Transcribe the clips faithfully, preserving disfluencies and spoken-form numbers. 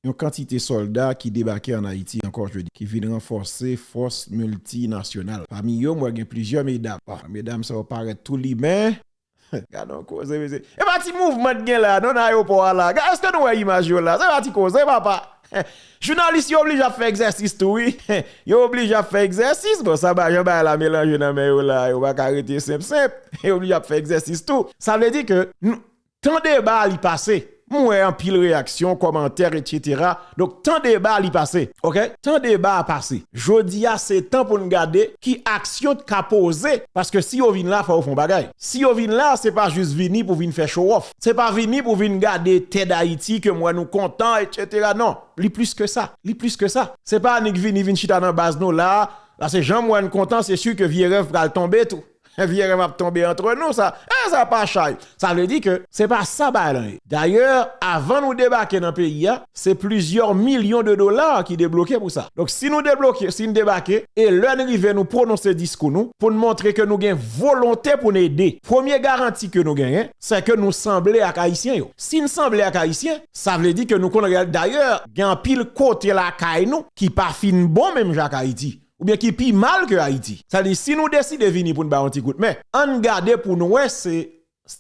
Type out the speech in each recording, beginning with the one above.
yon kantite sòlda ki debake ann Ayiti ankò jodi, ki vin ranfòse fòs miltinasyonal. Pami yo, m wè gen plizyè medam. Bon, medam sa yo parèt tou limen. Gade yon koze, mesye. E pa ti mouvman t gen la, non, nan ayewopò a la. Gade, èske nou wè imaj yo la? Se pa ti koze, papa. Jounalis yo oblije ap fè egzèsis tou, wi. Yo oblije ap fè egzèsis. Bon, sa ba jan bagay la melanje nan men yo la, yo pa ka rete senp senp. Yo oblije ap fè egzèsis tou. Sa vle di ke nou, tan deba a li pase. M wè anpil reyaksyon, kòmantè, etsetera. Donk, tan deba a li pase. Oke? Tan deba a pase. Jodi a, se tan pou n gade ki aksyon t ka poze. Paske si yo vin la, fò yo fè yon bagay. Si yo vin la, se pa jis vini pou vin fè show off. Se pa vini pou vin gade tè Dayiti ke m wè nou kontan, etsetera. Non, li plis ke sa. Li plis ke sa. Se pa annik vini, vin chita nan baz nou la. La, se jan m wè n kontan, se si ke vye rèv pral tonbe tou. Vye rèv ap tonbe antre nou, sa. E sa pa chay. Sa vle di ke se pa sa bagay lan ye. Dayè, avan nou debake nan peyi a, se plizyè milyon de dola ki debloke pou sa. Donk, si nou debloke, si n debake, e lè n rive nou pwononse diskou nou, pou n montre ke nou gen volonte pou n ede. Premye garanti ke nou genyen, se ke nou sanble ak Ayisyen yo. Si n sanble ak Ayisyen, sa vle di ke nou konn reyal-, dayè, gen anpil kote lakay nou ki pa fin bon menm jan ak Ayiti, oubyen ki pi mal ke Ayiti. Sa di, si nou deside vini pou n bay yon ti kout men, ann gade pou n wè se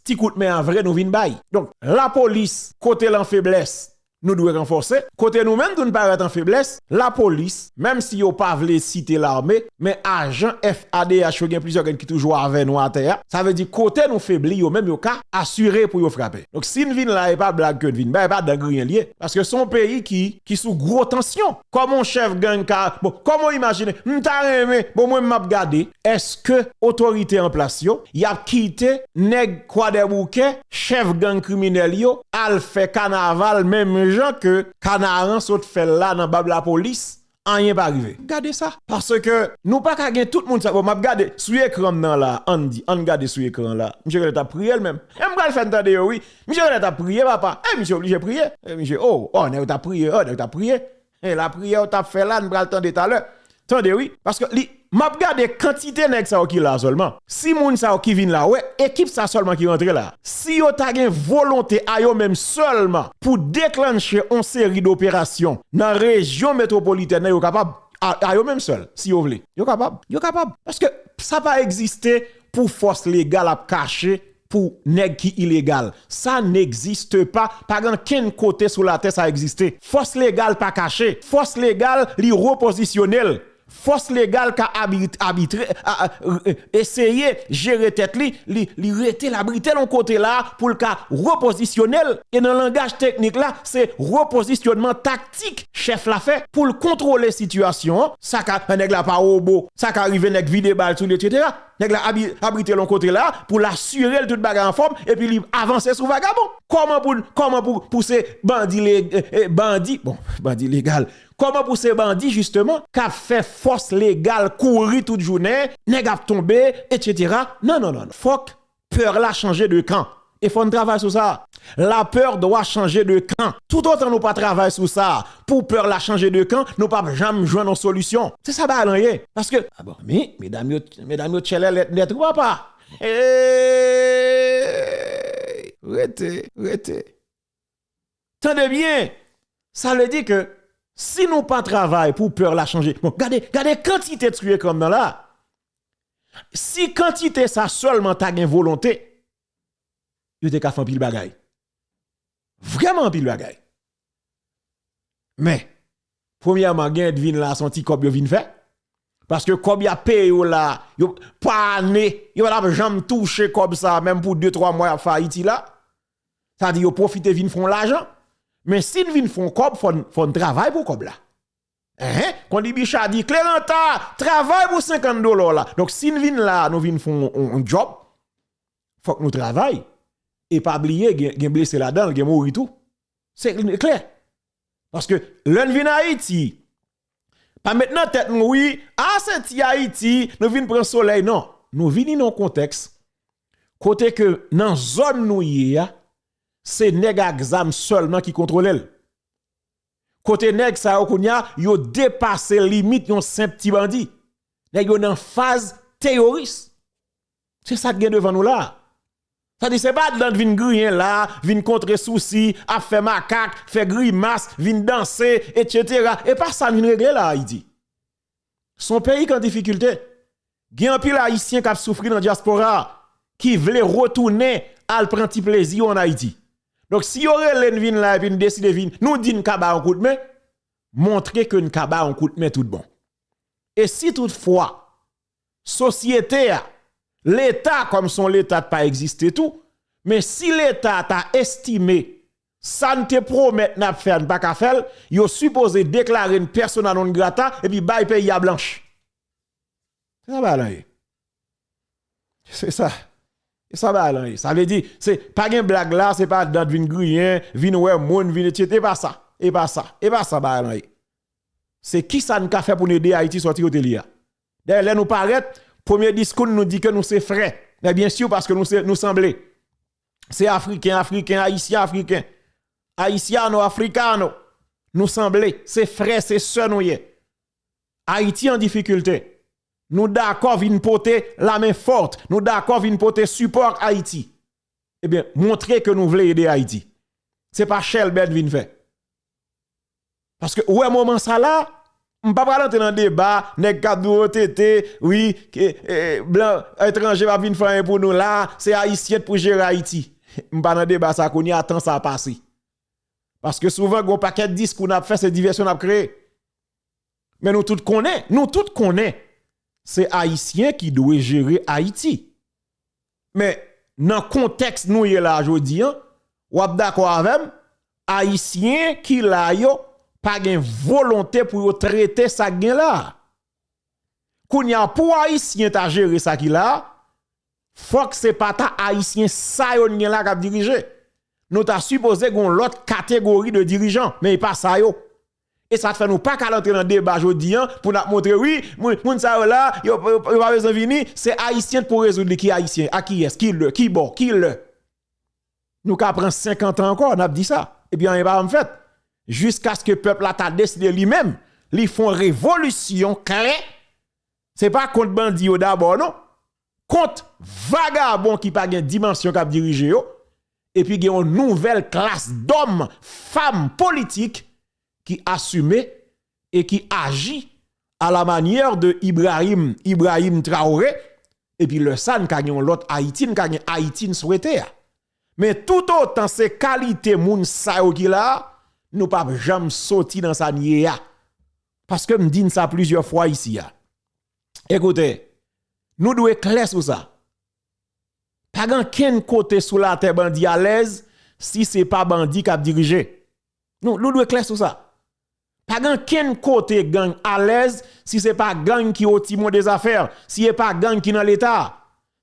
ti kout men an vre nou vin bay. Donk, lapolis, kote l an feblès, nou dwe ranfòse. Kote nou menm tou n parèt an feblès, lapolis, menm si yo pa vle site lame, men ajan F A D H yo gen plizyè grenn ki toujou avè nou atè a. Sa vle di kote nou febli, yo menm yo ka asire pou yo frape. Donk, si n vin la, e pa blag ke n vin bay, e pa dan griyen l ye. Paske se yon peyi ki, ki sou gwo tansyon. Kòman yon chèf gang ka, bon, kòman w imajine, m ta renmen, bon, mwen m ap gade, èske otorite an plas yo, y ap kite nèg Kwadèboukè, chèf gang kriminèl yo, al fè kanaval menm jan ke Kanaran sot fè l la nan bab lapolis, anyen pa rive. Gade sa. Paske nou pa ka gen tout moun sa. Bon, m ap gade sou ekran m nan la, ann di, ann gade sou ekran la. Misye genlè t ap priye l menm. E m pral fè n tande yo, wi. Misye genlè t ap priye, papa. E misye oblije priye. E misye, oh, oh, nèg yo t ap priye, oh, nèg yo t ap priye. E lapriyè yo t ap fè la, n pral tande talè. Tande, wi. Paske li, m ap gade kantite nèg sa yo ki la sèlman. Si moun sa yo ki vin la, wè, ekip sa sèlman ki rantre la. Si yo ta gen volonte a yo menm sèlman pou deklanche yon seri doperasyon nan rejyon metwopolitèn nan, yo kapab. A, a yo menm sèl, si yo vle. Yo kapab. Yo kapab. Paske sa pa egziste pou fòs legal ap kache pou nèg ki ilegal. Sa n'existe pas. Pa gen kenn kote sou latè sa egziste. Fòs legal pa kache. Fòs legal, li repozisyone l. Fòs legal ka abit-, abitre, a, a, e, eseye jere tèt li, li, li rete, l abrite l yon kote la pou l ka repozisyone l. E nan langaj teknik la, se repozisyonman taktik chèf la fè pou l kontwole sitiyasyon an. Sa ka, nèg la pa wobo, sa ka rive nèg vide bal sou li, etsetera. Nèg la abi-, abrite l yon kote la pou l asire l tout bagay anfòm, epi li avanse sou vagabon. Kòman pou, kòman pou, pou se bandi le-, e, e, bandi, bon, bandi legal. Kòman pou se bandi, jisteman, k ap fè fòs legal kouri tout jounen, nèg ap tonbe, etsetera. Non, non, non, non. Fòk pè la chanje de kan. E fò n travay sou sa. La peur doit changer de camp. Toutotan nou pa travay sou sa, pou pè la chanje de kan, nou p ap janm jwenn yon solisyon. Se sa bagay lan ye. Paske, a bon, mi, medam yo, medam yo tchèlèlèt nèt, wi, papa. Hey! Rete, rete. Tande byen. Sa vle di ke si nou pa travay pou pè la chanje. Bon, gade, gade kantite sou ekran m nan la. Si kantite sa sèlman ta gen volonte, yo te ka fè anpil bagay. Vrèman anpil bagay. Men, premyèman, gen vin la, se yon ti kòb yo vin fè. Paske kòb y ap peye yo la, yo, pa ane, yo pa t ap janm touche kòb sa, menm pou de, twa mwa y ap fè Ayiti la. Sa di yo pwofite vin fè yon lajan. Men si n vin fè yon kòb, fò n, fò n travay pou kòb la. Enhen, kon di Bicha di, Kleranta, travay pou senkant dola w la. Donk, si n vin la, nou vin fè yon, yon, yon djòb, fòk nou travay. E pa bliye, gen, gen blese ladan l, gen mouri tou. Se klè. Paske lè n vin Ayiti, pa met nan tèt nou, wi, a, se ti Ayiti, nou vin pran solèy, non. Nou vini nan yon kontèks kote ke nan zòn nou ye a, se nèg ak zam sèlman ki kontwole l. Kote nèg sa yo kounye a, yo depase limit yon senp ti bandi. Nèg yo nan faz teyoris. Se sa k gen devan nou la. Sa di se pa dan vin griyen la, vin kontre sousi, ap fè makak, fè grimas, vin danse, etsetera. E pa sa n vin regle la Ayiti. Se yon peyi k an difikilte. Gen anpil Ayisyen k ap soufri nan dyaspora a, ki vle retounen al pran ti plezi yo ann Ayiti. Donk, si yo rele n vin la epi n deside vin, nou di n ka ba yon kout men, montre ke n ka ba yon kout men tout bon. E si toutfwa, sosyete a, Leta, kòm se yon Leta t pa egziste tou, men si Leta ta estime sa n te pwomèt n ap fè a, n pa ka fè l, yo sipoze deklare n persona non grata epi bay peyi a blanch. Se sa bagay lan ye. Se sa. Se sa bagay lan ye. Sa vle di, se pa gen blag la, se pa dan vin griyen, vin wè moun, vin etsetera. E pa sa. E pa sa. E pa sa bagay lan ye. Se kisa n ka fè pou n ede Ayiti sòti kote li a. Dayè, lè nou parèt, premye diskou n, nou di ke nou se frè. Men byen si, paske nou se, nou sanble. Se Afriken, Afriken, Ayisyen, Afriken. Haitiano, Africano. Nou sanble. Se frè, se sè nou ye. Ayiti an difikilte. Nou dakò vin pote lamen fòt. Nou dakò vin pote sipò ak Ayiti. Ebyen, montre ke nou vle ede Ayiti. Se pa chèlbè n vin fè. Paske ou wè moman sa la, m pa pral antre nan deba, nèg k ap di w O T T, wi, ke, e, blan etranje p ap vin fè anyen pou nou la, se Ayisyen t pou jere Ayiti. M pa nan deba sa kounye a, tan sa pase. Paske souvan, gen yon pakèt diskou n ap fè, se divèsyon n ap kreye. Men nou tout konnen, nou tout konnen, se Ayisyen ki dwe jere Ayiti. Men nan kontèks nou ye la jodi an, w ap dakò avè m, Ayisyen ki la yo pa gen volonte pou yo trete sa k gen la. Kounye a, pou Ayisyen ta jere sa ki la, fòk se pa ta Ayisyen sa yo n gen la k ap dirije. Nou ta sipoze gen yon lòt kategori de dirijan, men e pa sa yo. E sa t fè nou pa ka antre nan deba jodi an pou n ap montre, wi, moun, moun sa yo la, yo, yo, yo pa bezwen vini, se Ayisyen pou rezoud li, ki Ayisyen, a kiyès, ki lè, ki bò, ki lè. Nou ka pran senkant an ankò, n ap di sa. Epi anyen pa janm fèt. Jiskaske pèp la ta deside li menm, li fè yon revolisyon klè. Se pa kont bandi yo dabò, non. Kont vagabon ki pa gen dimansyon k ap dirije yo. Epi gen yon nouvèl klas dòm, fanm politik ki asime e ki aji à la manière de Ibrahim, Ibrahim Traoré, epi lè sa, n ka gen yon lòt Ayiti, n ka gen Ayiti n swete a. Men toutotan se kalite moun sa yo ki la a, nou p ap janm soti nan sa n ye a. Paske m di n sa plizyè fwa isi a. Ekoute, nou dwe klè sou sa. Pa gen kenn kote sou latè bandi alèz si se pa bandi k ap dirije. Nou, nou dwe klè sou sa. Pa gen kenn kote gang alèz si se pa gang ki o timon dezafè, si e pa gang ki nan Leta.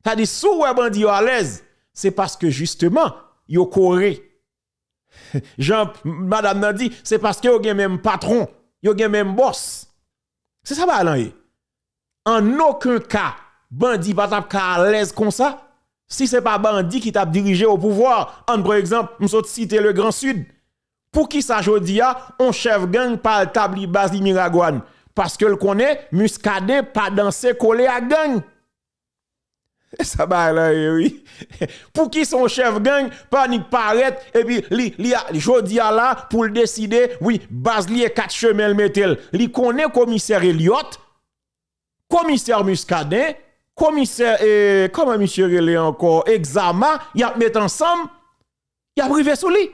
Sa di, si w wè bandi yo alèz, se paske jisteman, yo kore. Jan madanm nan di, se paske yo gen menm patwon, yo gen menm bòs. Se sa bagay lan ye. An okenn ka, bandi pa t ap ka alèz konsa si se pa bandi ki t ap dirije o pouvwa. Ann pran egzanp, m sot site le Grand Sud. Poukisa jodi a, on chèf gang pa al tabli baz li Miragwàn? Paske l konnen Muscadin pa danse kole ak gang. E sa bagay lan ye, wi. Poukisa on chèf gang pa annik parèt, epi li, li a, jodi a la, pou l deside, wi, baz li e kat chemen l mete l. Li konnen komisè Elliot, komisè Muscadin, komisè, e, kòman misye rele ankò, Exama, y ap met ansanm, y ap rive sou li.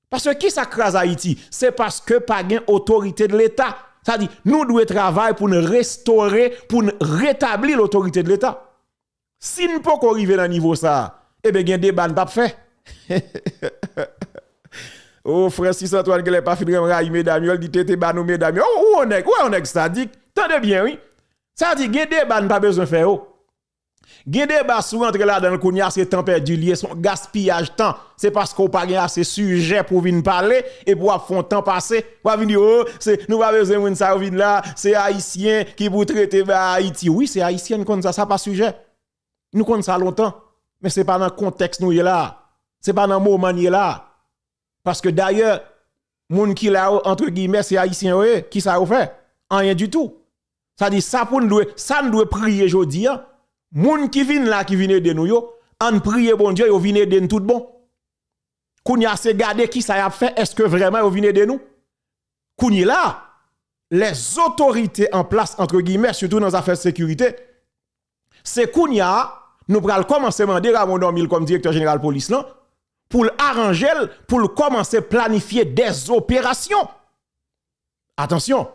Paske kisa k kraze Ayiti? Se paske pa gen otorite de Leta. Sa di, nou dwe travay pou n restore, pou n retabli lotorite de Leta. Si n poko rive nan nivo sa a, ebyen gen deba n p ap fè. O, Francis Antoine genlè pa fin renmen rayi medam yo, l di tete ba nou medam yo. Ou, ou on nèg, ou on nèg sadik. Tande byen, wi. Sa di, gen deba n pa bezwen fè yo. Gen deba si w rantre ladan l kounye a, se tan pèdi l ye, se yon gaspiyaj tan. Se paske w pa gen ase sijè pou w vin pale, epi w ap fè yon tan pase. W ap vin di, o, se, nou pa bezwen moun sa yo vin la, se Ayisyen ki pou trete ba Ayiti. Wi, se Ayisyen, n konn sa, sa pa sijè. Nou konn sa lontan. Men se pa nan kontèks nou ye la a. Se pa nan moman n ye la a. Paske dayè, moun ki la yo, antre giyimè, se Ayisyen yo ye. Kisa yo fè? Anyen ditou. Sa di, sa pou n dwe, sa n dwe priye jodi a, moun ki vin la, ki vin ede nou yo, Ann priye Bondye, yo vin ede n tout bon. Kounye a, se gade kisa y ap fè, èske vrèman yo vin ede nou? Kounye la, les autorités en place, entre guillemets, sitou nan zafè sekirite, se kounye a, nou pral kòmanse mande Rameau Normil kòm direktè jeneral polis lan, pou l aranje l, pou l kòmanse planifye des opérations. Atansyon,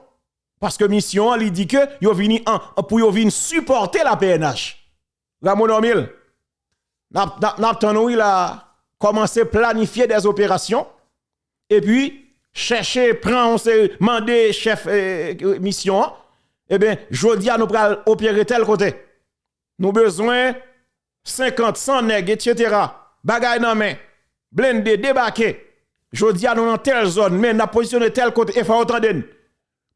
paske misyon an, li di ke yo vini an, pou yo vin sipòte la P N H. Rameau Normil, n ap, n ap, n ap tann ou wi la, kòmanse planifye des opérations, epi chèche pran yon seri, mande chèf, eh, misyon an, ebyen, jodi a nou pral opere tèl kote. Nou bezwen senkant, san nèg, etsetera. Bagay nan men, blende, debake. Jodi a nou nan tèl zòn, men n ap pozisyone tèl kote, e fò yo tande n.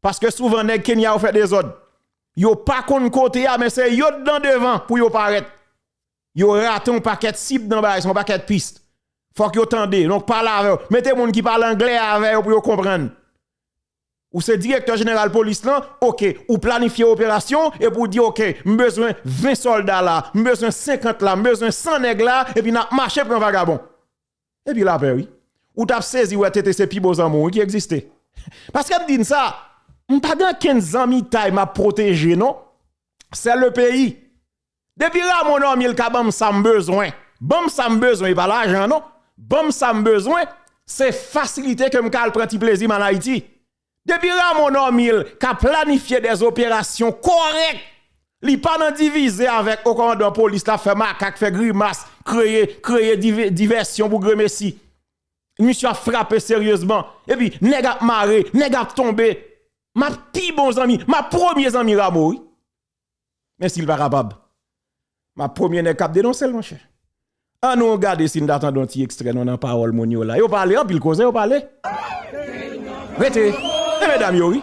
Paske souvan nèg Kenya yo fè dezòd. Yo pa konn kote a, men se yo t nan devan pou yo parèt. Yo rate yon pakèt sib nan bagay sa, yon pakèt pis. Fòk yo tande, donk pale avè yo. Mete moun ki pale anglè avè yo pou yo konprann. Ou se direktè jeneral polis lan, oke, ou planifye operasyon, epi ou di, oke, m bezwen ven sòlda la, m bezwen senkant la, m bezwen san nèg la, epi n ap mache pran vagabon. Epi lapè, wi. Ou t ap sezi wè T T se pi bon zanmi w wi ki egziste. Paske m di n sa, m pa gen okenn zanmitay m ap pwoteje, non. C'est le pays. Depi Rameau Normil ka ban m sa m bezwen, ban m sa m bezwen, e pa lajan, non. Ban m sa m bezwen, se fasilite ke m ka al pran ti plezi m ann Ayiti. Depi Rameau Normil ka planifye des opérations correctes, li pa nan divize avèk o kòmandan polis la, fè makak, fè grimas, kreye, kreye div-, divèsyon pou gremesi. Misye ap frape seryezman. Epi, nèg ap mare, nèg ap tonbe. M ap pi bon zanmi, m ap premye zanmi Rameau, wi. Men si l pa kapab, m ap premye nèg k ap denonse l, monchè. An nou gade si n ta tande yon ti ekstrè non nan pawòl moun yo la. Yo pale, anpil koze yo pale. Rete. E medam yo, wi.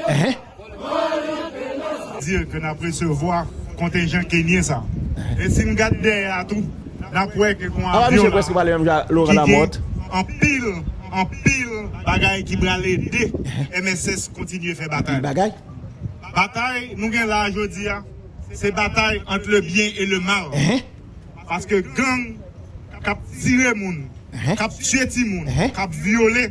Enhen. Dire ke n ap resevwa kontenjan kenyen sa. E si n gad dèyè a tou, n ap wè ke gon avyon la ki gen anpil, anpil bagay ki pral ede M S S kontinye fè batay. Anpil bagay. Batay nou gen la a jodi a, se batay ant le byen e le mal. Enhen. Paske gang k ap tire moun, enhen, k ap tiye timoun, enhen, k ap vyole,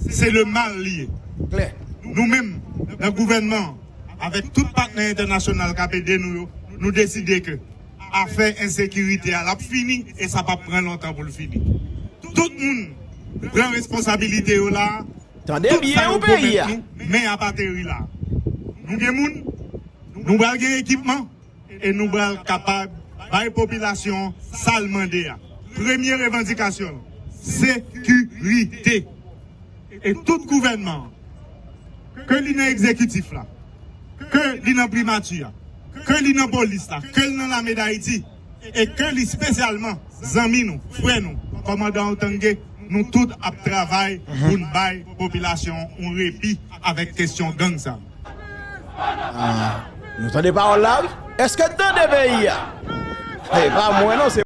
se le mal li ye. Klè. Nou menm, nan gouvènman an, avèk tout patnè entènasyonal k ap ede nou yo, nou deside ke afè ensekirite a, l ap fini e sa p ap pran lontan pou l fini. Tout moun pran responsabilite yo la a. Tande byen, wi, peyi a. Tout sa yo pwomèt nou, men y ap ateri la. Nou gen moun, nou pral gen ekipman, e nou pral kapab bay popilasyon an sa l mande a. Premye revandikasyon l, sekirite. E tout gouvènman an, ke li nan egzekitif la, ke li nan primati a, ke li nan polis la, ke li nan lame Dayiti, e ke li espesyalman zanmi nou, frè nou, kòmandan Otange, nou tout ap travay pou n bay popilasyon an yon repi avèk kesyon gang sa. Ah, nou tande pawòl la, wi. Èske n tande peyi a? E pa mwen, non, se